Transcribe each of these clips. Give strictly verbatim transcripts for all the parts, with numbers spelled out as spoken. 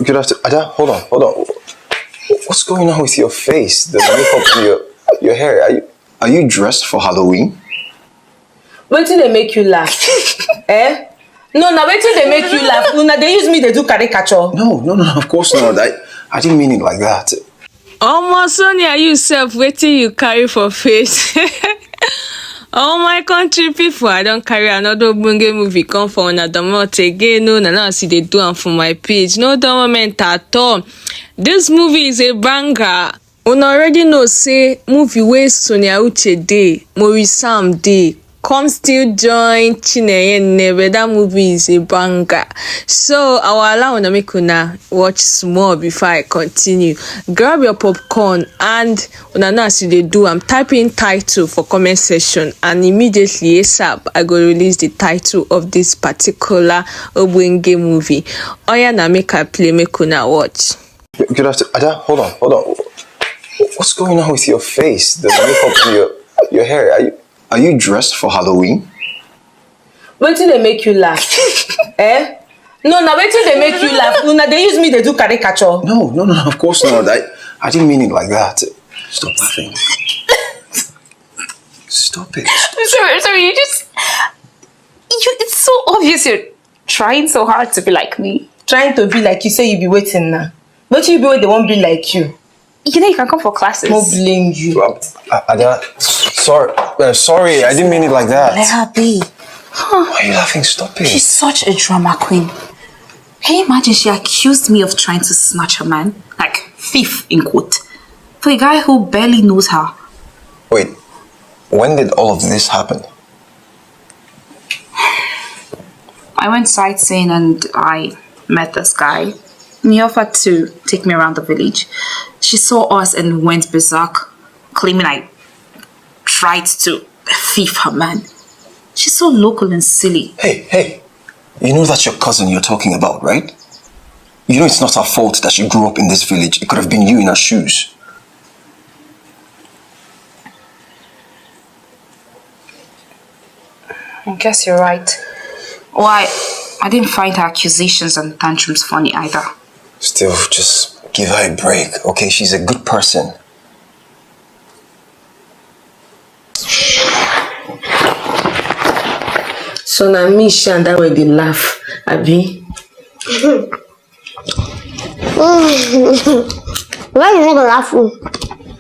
Good afternoon. Ada, hold on, hold on. What's going on with your face? The makeup and your, your hair. Are you, are you dressed for Halloween? Wetin dey make you laugh? Eh? No, na wetin dey make you laugh? Una dey use me dey do caricature. No, no, no, of course not. I, I didn't mean it like that. Omo Sonia, you sef, wetin you carry for face? Oh my country people, I don carry another ogbonge movie come for una domot again. No, na now as e dey do am for my page. No dull moment at all. This movie is a banger. Una already know say movie wey Sonia Uche dey, Maurice Sam dey, come still join Chinenye Nnebe. That movie is a banger. So I will allow una make una watch small before I continue. Grab your popcorn and una know as you dey do am, type in title for comment section and immediately ASAP I go release the title of this particular ogbonge movie. Oya na make I play, make una watch. Good afternoon. Ada, hold on, hold on. What's going on with your face? The makeup and your, your hair. Are you, are you dressed for Halloween? Wetin dey make you laugh? Eh? No, na wetin dey make you laugh? Una dey use me dey do caricature. No, no, no, of course not. I, I didn't mean it like that. Stop laughing. Stop it. I'm sorry, I'm sorry. You just, you, it's so obvious you're trying so hard to be like me. Trying to be like you, say you be waiting now. Wetin you be wey dey wan be like you? You know you can come for classes. No blame you. Uh, Ada, sorry, uh, sorry, I didn't mean it like Let that. her be. Why are you laughing? Stop She's it. Such a drama queen. Can you imagine she accused me of trying to snatch a man? Like, thief, in quote. For a guy who barely knows her. Wait, when did all of this happen? I went sightseeing and I met this guy. He offered to take me around the village. She saw us and went berserk, claiming I tried to thief her man. She's so local and silly. Hey, hey, you know that's your cousin you're talking about, right? You know it's not her fault that she grew up in this village. It could have been you in her shoes. I guess you're right. Why? I didn't find her accusations and tantrums funny either. Still, just give her a break, okay? She's a good person. So na me she and that way dey laugh, abi? Why you no go laugh?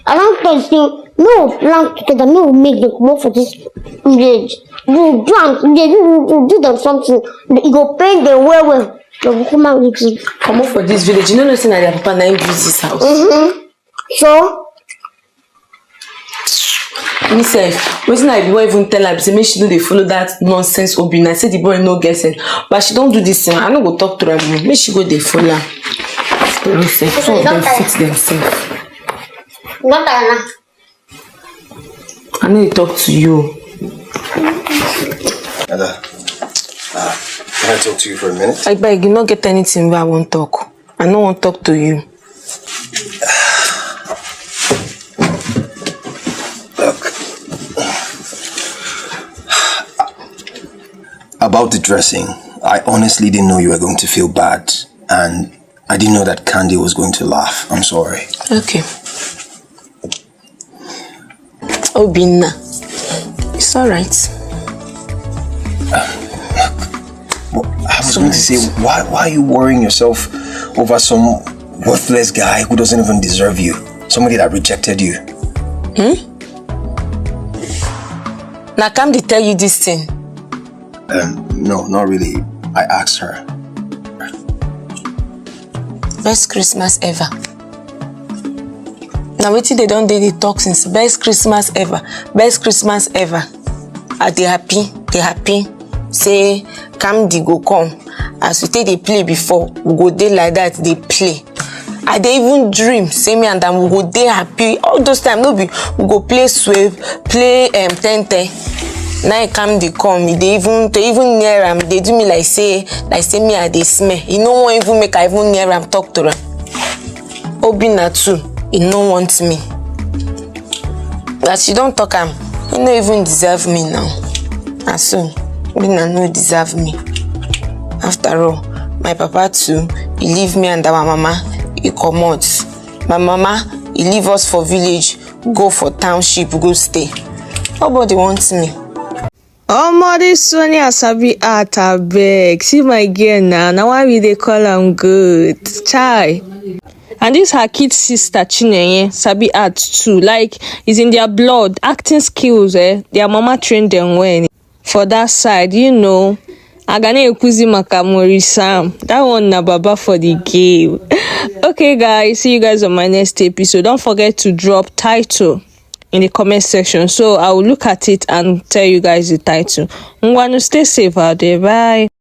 I don tell you, no plan together, no make them come out for this village. You do am, they do, you do them something, e go pain them well well. They go come out with you. Comot for this village. You no know say na their papa na him build this house. So, Me sef, wetin I be wan even tell her be say make she no dey follow that nonsense Obinna. Say the boy no get sense, but she don do this thing. I no go talk to her more. Make she go dey follow am. Me sef, some of them fit themselves. Not that I no dey talk to you. Ada, uh, can I talk to you for a minute? Abeg, you no get anything wey I wan talk. I no wan talk to you. Look, about the dressing, I honestly didn't know you were going to feel bad, and I didn't know that Candy was going to laugh. I'm sorry. Okay. Obinna, it's alright. I was going to say, why, why are you worrying yourself over some worthless guy who doesn't even deserve you? Somebody that rejected you. Na Kamdi tell you this thing? Um, no, not really. I asked her. Best Christmas ever. Na wetin they don dey dey talk since. Best Christmas ever. Best Christmas ever. I dey happy, dey happy. Say Kamdi go come. As we take dey play before, we go dey like that, dey play. I dey even dream say me and am we go dey happy. All those time no be we go play swave, play um, ten ten. Now e come dey come, e dey even to even near am, e dey do me like say like say me I dey smell. E no wan even make I even near am talk to am. Obinna too, e no want me. As she don talk am, e no even deserve me now. Na so, Obinna no deserve me. After all, My papa too, he leave me and our mama, he comot. My mama, he leave us for village, go for township, go stay. Nobody wants me. Omo, this Sonia sabi art, abeg. See my girl now. Now why we dey call am good? Chai. And this her kid sister Chinenye sabi art too. Like, it's in their blood. Acting skills, eh? Their mama trained them well. For that side, you know. Agane Ekuzi Makamori Sam. That one na baba for the game. Okay, guys. See you guys on my next episode. Don't forget to drop title in the comment section. So I will look at it and tell you guys the title. Ngwanu, stay safe out there. Bye.